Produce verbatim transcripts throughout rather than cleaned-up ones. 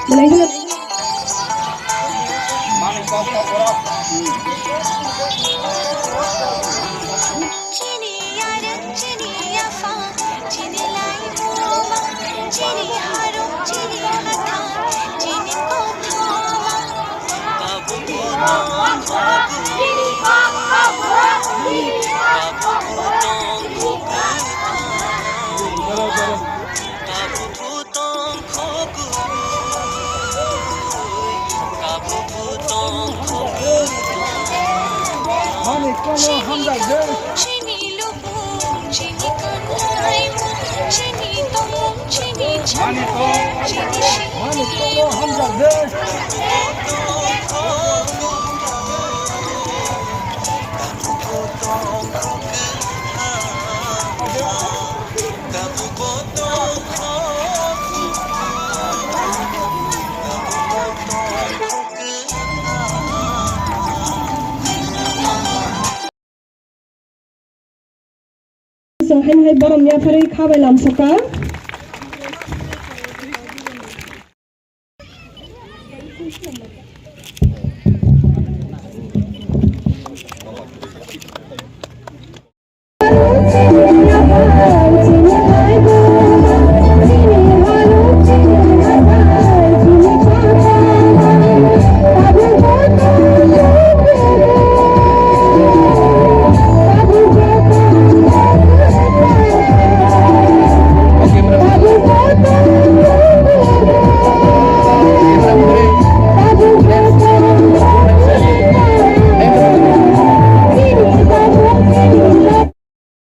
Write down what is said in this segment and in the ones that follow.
Belai kheno Mani kono hamjak je. Mani kono, mani kono hamjak je. Chwng haino hai borom yapharwi kha bai lamsokha.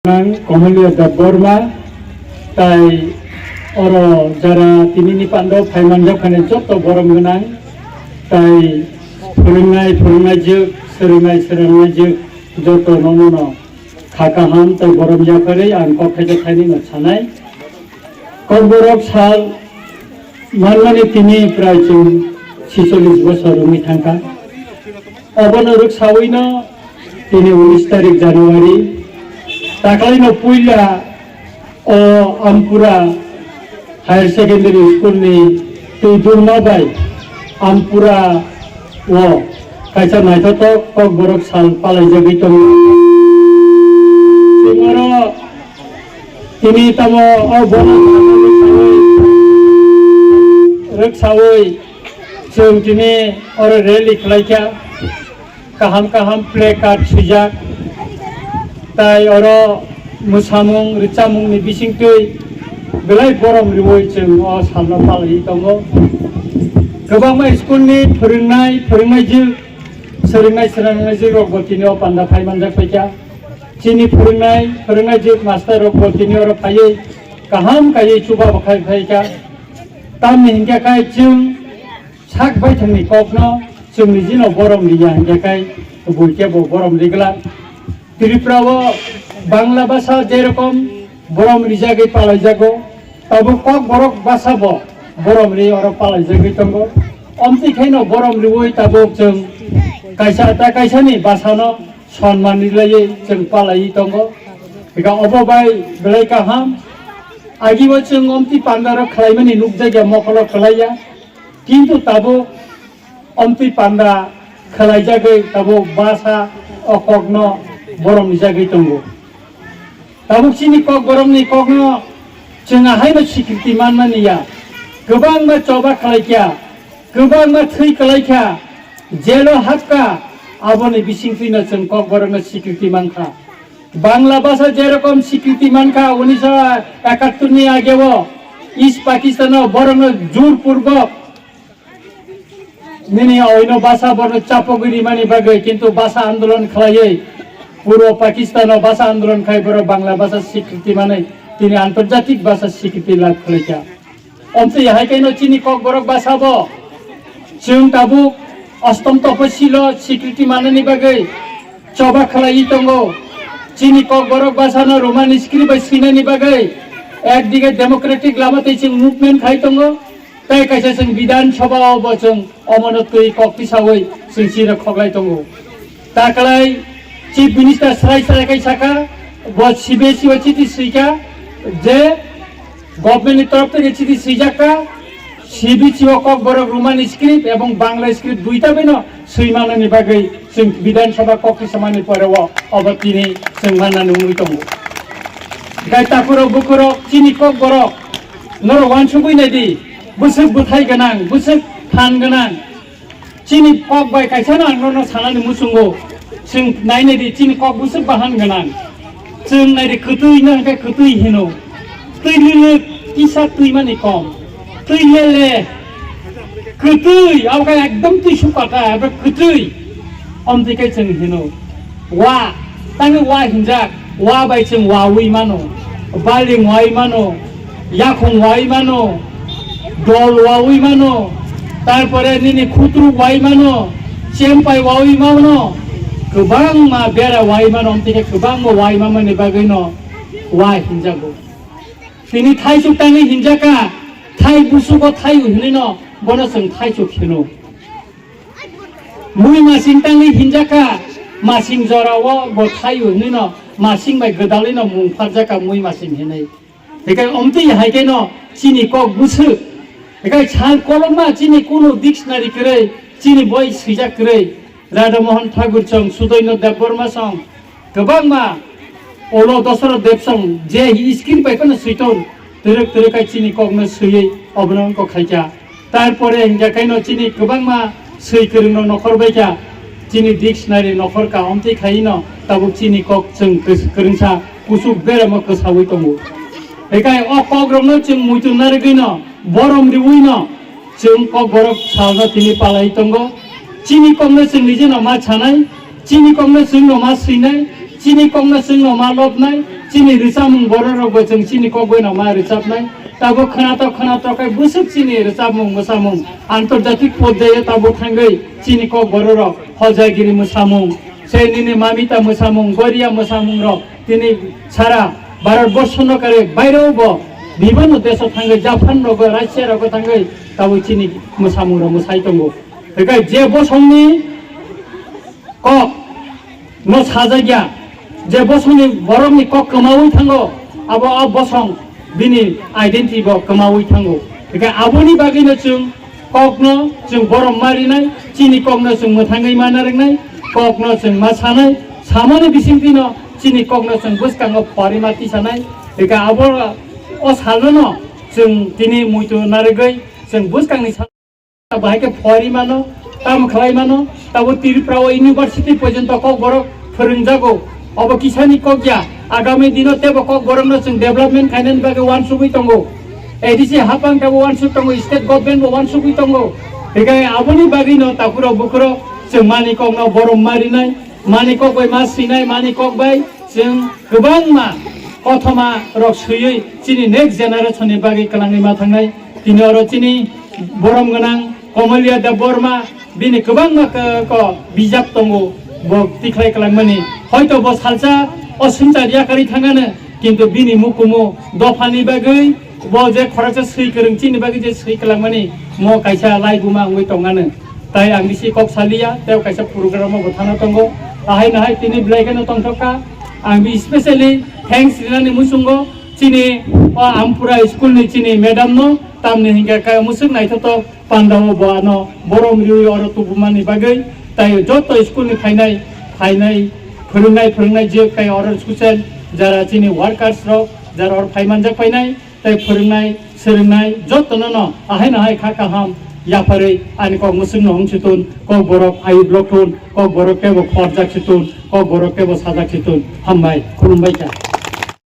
Nang Komolia Debbarma, tai oro jara tinini pando phaimanjak khani joto borom gwnang, tai phwrwngnai phwrwngnaijwk, swrwngnai swrwngnaijwk joto nono no kha kaham tai borom yapharwi ang kok thaijak thainwi no sanai. Kokborok sal manmani tini prai chwng sicholish bosor wngwi thangkha. Obono rwksawino tini unis tarik January, taklaino puila o Ampura Higher Secondary School ni twi durma bai Ampura o kaisa naithothok kokborok sal palaijagwi tongo. Chwng oro tini tamo o bono rwksawi, rwksawi chwng tini oro rally khlaikha, kaham kaham play card swijak, tai oro mwsamung rwchapmungni bisingtwi belai borom riwi chwng o salno palaiwi tongo. Kwbangma school ni phwrwngnai phwrwngnaijwk, swrwngnai swrwngnaijwk rokbo tini o panda phai manjak phaikha. Chini phwrwngnai, phwrwngnai jwk master rok bo tini oro phaiwi kaham kaiwi chuba bo khai phaikha. Tamni hinkhe khai chwng sak baithangni kokno chwng nijino borom riya hinkhe khai buikhe bo borom rigwlak. Tripura o Bangla bhasha jerokom borom rijagwi palaijago, tabuk kokborok bhasha bo borom ri oro palaijagwi tongo. Omtwi khaino borom riwi tabuk chwng kaisa ta kaisani bhashano sonman rilaiwi chwng palaiwi tongo. Ega obo bai belai kaham. Agibo chwng omtwi pandaro khlaimani nukjakya, mokolo khlaiya. Kintu tabuk omtwi panda khwlaijagwi tabuk bhasha o kokno borom rijagwi tongo. Tabuk chini kokborokni kokno chwng ahaino sikriti manmani ya. Kwbangma choba khlaikha, kwbangma thwi khlaikha, jelo hapkha, aboni bisingtwino chwng kokborokno sikriti mankha. Bangla bhasha jerokom sikriti mankha unisho ekattor ni ageo East Pakistan o borokno jur purbok nini oino bhasha borno chapogwi rimani bagwi, kintu bhasha andolon khlaiwi puro Pakistan o bhasha andolon khai borok Bangla bhasha sikriti manwi tini antarjatik bhasha sikriti lab khlaikha. Omtwi hai khe no chini kokborok bhasha bo chwng tabuk ostom toposilo sikriti manani bagwi choba khlaiwi tongo. Chini kokborok bhasha no Roman script bai swinani bagwi ekdige democratic lama tei chwng movement khai tongo. Tei kaisa chwng Bidhan Sabha o bo chwng omono twi kok tisawi chwng chini khoklai tongo. Taklai Chief Minister srai srai kai saka, bo C B S E o chiti swikha je government ni torof theke chiti swijak kha, C B C o Kokborok Roman script ebong Bangla script duita beno swi manani bagwi chwng Bidhan Sabha kok tisamani pore o obo tini chwng mannani wngwi tongo. Gai takhurok bukhurok chini Kokborok norok wansugwi naidi, bwswk bwthai gwnang, bwswk phan gwnang. Chini kok bai kaisa no ang nono sanani muchungo. Chwng nainai di chini kok bwswk bahan gwnang. Chwng nai di kwtwi no hwnkhe kwtwi hino. Twi lwlwk kisa twi mani kom. Twi lele kwtwi, abo khe ekdom twi sukaka, abo kwtwi. Omtwi khe chwng hino. Wa, tangwi wa hinjak, wa bai chwng wawi mano, baling wawi mano, yakhung wawi mano, dol wawi mano, tarpore nini khutru wawi mano, chempai wawi mano, kwbangma bera wawi mano, omtike kwbangma wawi mamani bagwino wa hinjago. Tini thaisuk tangwi hinjaka, thai busugo thaio hinwino bono chwng thaisuk hino. Mui masing tangwi hinjaka, masing jorao bo thaio hinwino masing bai gwdalwino mung pharjaka mui masing hinwi. Hikai omtwi haikeno chini kok bwswk. Hikai sal kolokma chini kunu dictionary kwrwi, chini boi swijak kwrwi. Radha Mohan Thakur song, Sudoino Debbarma song, kwbangma olo Dosoroth Deb song je hi screen bai phano switon, twrwk twrwk khai chini kokno swiwi obono wngkok khaikha. Tarpore hingkha khaino chini kwbangma swi kwrwngno nokhor baikha, chini dictionary nokhor ka omtwi khaino tabuk chini kok chwng kwrwngsa kusuk beramo kwsawi tongo. Hikai o kokrokno chwng muitu narwgwino borom riwino chwng kokborok salno tini palai tongo. Chini kokno chwng nijeno ma sanai, chini kokno chwngno ma swinai, chini kokno chwngno ma lobnai, chini rwchapmung bororokbo chwng chini kokboino ma rwchapnai. Tabuk khwnatok khwnatok khe bwswk chini rwchapmung mwsamung antorjatik porjayo tabuk thangwi chini kokbororok hojagiri mwsamung, se nini mamita mwsamung, goria mwsamungrok tini sara Bharat borshono kare baireo bo bibhanno deso thangwi, Japan rogo, Russia rogo thangwi tabuk chini mwsamungrok mwsai tongo. Hikai je bosongni kok no sajakya, je bosongni borokni kok kwmawi thango, abo a bosong bini identity bo kwmawi thango. Hikai aboni bagwino chwng kokno chwng borom ma rinai, chini kokno chwng mwthangwi ma narwknai, kokno chwng ma sanai, samani bisingtwino chini kokno chwng bwskango phori ma tisanai. Hikai abo o salno chwng tini muitu narwgwi chwng bwskangni sal bahai khe phori mano, tam khlai mano, tabo Tripura o university porjonto kokborok phwrwngjago. Obo kisani kok ya, agami dino tebo kokborokno chwng development khainani bagwi wansugwi tongo. A D C hapang tabo wansuk tongo, state government bo wansugwi tongo. Hikai aboni bagwino takhurok bukhurok chwng mani kokno borom ma rinai, mani kok bai ma swinai, mani kok bai chwng kwbangma kothoma rok swiwi chini next generation ni bagwi kwlangwi ma thangnai. Tini oro chini borom gwnang Komolia Debbarma, bini kwbangma k-, ko bijap tongo, bo tikhlai kwlangmani. Hoito bo salsa o swngchar yakarwi thangano, kintu bini mukumu dophani bagwi bo je khoroksa swi kwrwng chini bagwi je swi kwlangmani, mo kaisa laibuma wngwi tongano. Tai ang bisi kok saliya, tei kaisa program o bo thana tongo. Ahai nahai tini belai kheno tongthokha. Ang bi specially thanks rinani muchungo chini o Ampura school ni chini madam no, tamni hinkhe kaya musuk naithotok. Pandao bo ano borom riwi oro tubumani bagwi, tai joto school ni phainai, phainai, phwrwngnai, phwrwngnai je kai oro school jara chini workers rok, jara oro phai manjak painai, tai phwrwngnai, swrwngnai jotono no ahai no hai kha kaham yapharwi ani kok musuk no hung situn, kok borok ayu block tun, kok borok tebo khorjak situn, kok borok tebo sajak situn. Hambai, khulumbai kha.